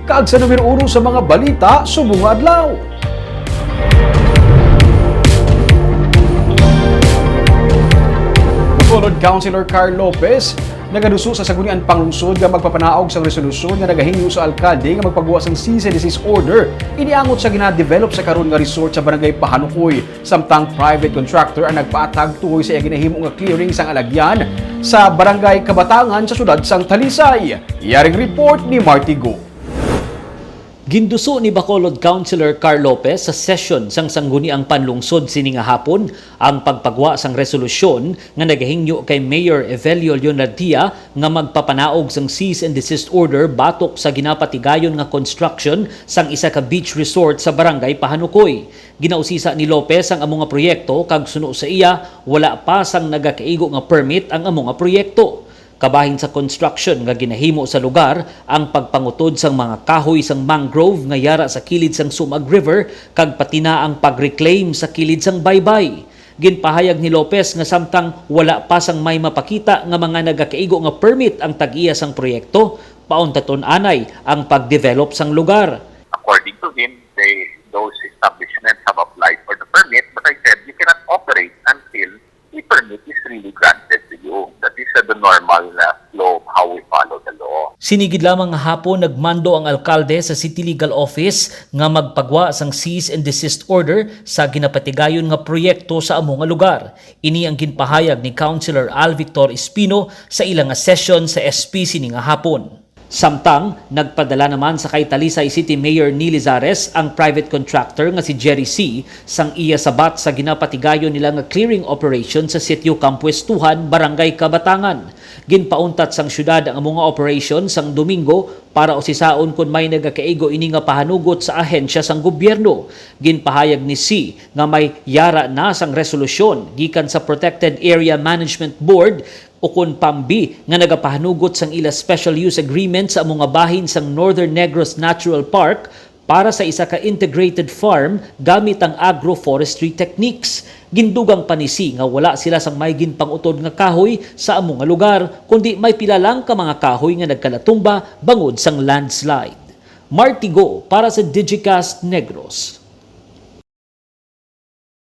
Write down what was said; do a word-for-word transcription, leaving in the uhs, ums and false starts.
Kag sa numero uno sa mga balita subong nga adlaw. Bacolod Councilor Carl Lopez nagaduso sa Sangguniang Panglungsod nga magpapanaog sang resolusyon nga nagahingyo sa alkalde nga magpagwa sang cease and desist order iniangot sa ginadevelop sa karon nga resort sa Barangay Pahanukoy, samtang private contractor ang nagpatag tuhoy sa iya ginahimo nga clearing sang alagyan sa Barangay Kabatangan sa siyudad sang Talisay. Yaring report ni Marty Go. Ginduso ni Bacolod Councilor Carl Lopez sa session sang Sangguniang Panlungsod sini nga hapon ang pagpagwa sang resolusyon nga nagahingyo kay Mayor Evelio Leonardia nga magpapanaog sang cease and desist order batok sa ginapatigayon nga construction sang isa ka beach resort sa Barangay Pahanukoy. Ginausisa ni Lopez ang amo nga proyekto kag suno sa iya, wala pa sang nagakaigo nga permit ang amo nga proyekto. Kabahin sa construction nga ginahimo sa lugar ang pagpangutod sang mga kahoy sang mangrove nga yara sa kilid sang Sumag River kag pati na ang pag-reclaim sa kilid sang baybay. Ginpahayag ni Lopez nga samtang wala pa sang may mapakita nga mga nagakaigo nga permit ang tag-iya sang proyekto, pauntaton anay ang pagdevelop sang lugar. According to him, they, those establishments have applied for the permit, but I said you cannot operate until the permit is really granted to you. That is uh, the normal uh, flow of how we follow the law. Sini gid lamang nga hapon nagmando ang alkalde sa City Legal Office nga magpagwa sang cease and desist order sa ginapatigayon nga proyekto sa amo nga lugar. Ini ang ginpahayag ni Councilor Al Victor Espino sa ila nga session sa S P sini nga hapon. Samtang nagpadala naman sa kay Talisay City Mayor Neil Lizares ang private contractor nga si Jerry C sang iya sabat sa ginapatigayon nila nga clearing operation sa Sitio Kampuestuhan, Barangay Kabatangan. Ginpauntat sang syudad ang amo nga operation sang Domingo para usisaon kon may nagakaigo ini nga pahanugot sa ahensya sang gobyerno. Ginpahayag ni C nga may yara na sang resolusyon gikan sa Protected Area Management Board ukon PAMB nga nagapahanugot sang ila special use agreement sa amo nga bahin sang Northern Negros Natural Park para sa isa ka integrated farm gamit ang agroforestry techniques. Gindugang pa ni C nga wala sila sang may ginpangutod nga kahoy sa amo nga lugar, kundi may pila lang ka mga kahoy nga nagkalatumba bangod sang landslide. Martigo para sa Digicast Negros.